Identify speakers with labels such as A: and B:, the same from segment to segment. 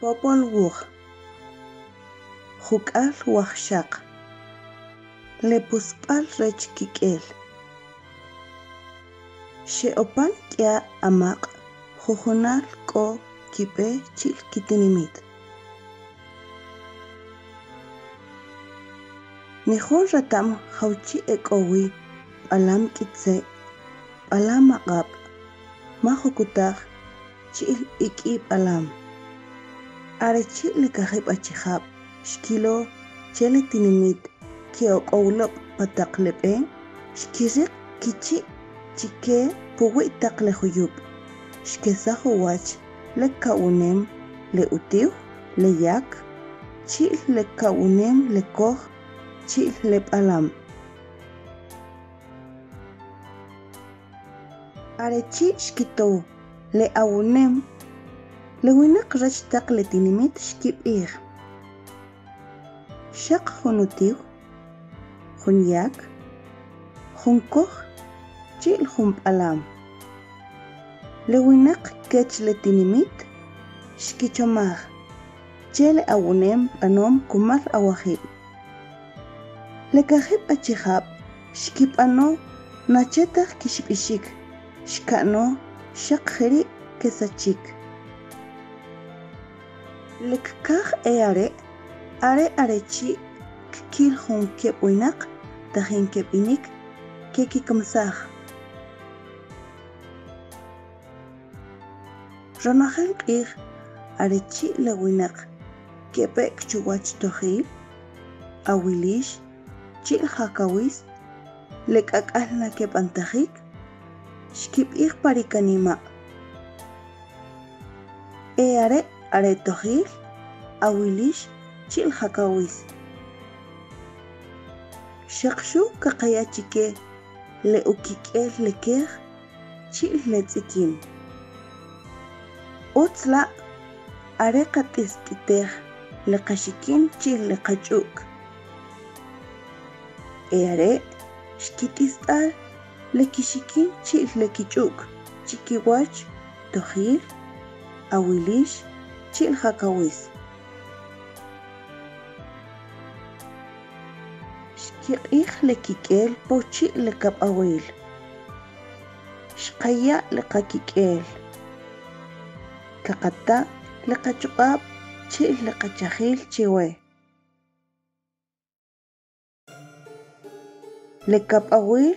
A: Popol Wuj Juk'al wajxaq Le pusb'al rech kik'el Xe'opan k'ya amaq' jujunal k'o kib'e chi'l kitinimit. Nijun reta'm jawchi' e k'o wi B'alam K'itze', B'alam Aq'ab', Majukutaj chi'l ik'i b'alam. Are chi' le kajib' achijab' xkilo che le tinimit ke'ok'ow loq pa taq le b'e, xkiriq kichi' chi ke puwi' taq le juyub', xkesaj uwach le ka'wunem le utiw, le yak, chi'l le ka'wunem le koj chi'l le b'alam. Are chi' xkitow le awunem, le winaq rech taq le tinimit xkib'ij, Xaq jun utiw, jun yak, jun koj chi'l jun b'alam. Le winaq kech le tinimit xkichomaj che le awunem b'anom kumal awajib'. Le kajib' achijab' xkib'ano na che taj kixb'ixik xka'no xaq jeri' kesachik. Le kkaj e are' are are chi' kkil jun keb' winaq tajin keb'inik kekikamisaj. Ronojel q'ij are chi' le winaq keb'ek chuwach Tojil, Awilix, chi'l Jakawis, le k'ak'al na keb'antajik, xkib'ij pa ri kanima', E are' are Tojil, Awilix chi'l Jakawis. Xaq xu kaqaya chike le ukik'el le kej chi'l le tz'ikin. Utz la' are qat'ist'itej le qaxikin chi'l le qach'u'k. E are' xkit'ist'a le kixikin chi'l le kich'u'k chi kiwach Tojil, Awilix chi'l Jakawis. Xkiq'ij le kik'el powchi' le kab'awil. Xqaya' le qakik'el. Kaqata' le qachuq'ab' chi'l le qachajil chiwe. Le kab'awil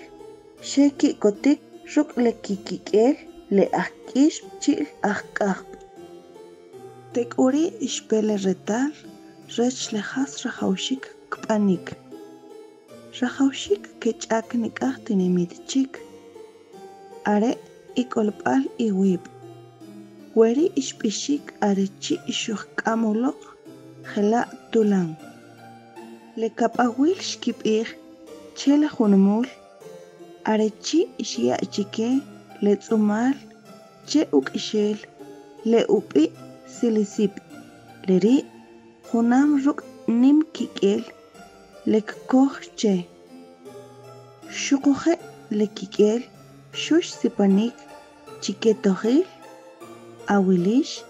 A: xeki'kotik ruk' le kikik'el le ajk'ixb' chi'l ajk'ajb'. Tek'uri' xpe le retal rech le jas rajawxik kb'anik. Rajawxik kech'ak nik'aj tinimit chik. Are' ik'olb'al iwib'. Weri' xb'ixik are chi' xujk'am uloq jela' Tulan. Le Kab'awil xkib'ij che le junmul are chi' xya' chike le tz'umal che uk'ixel le ub'i' Silisip, le ri' junam ruk' nim kik'el le kkoj che. Xuquje' le kik'el xux sipanik chi ke Tojil, Awilix,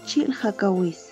A: chi'l Jakawis.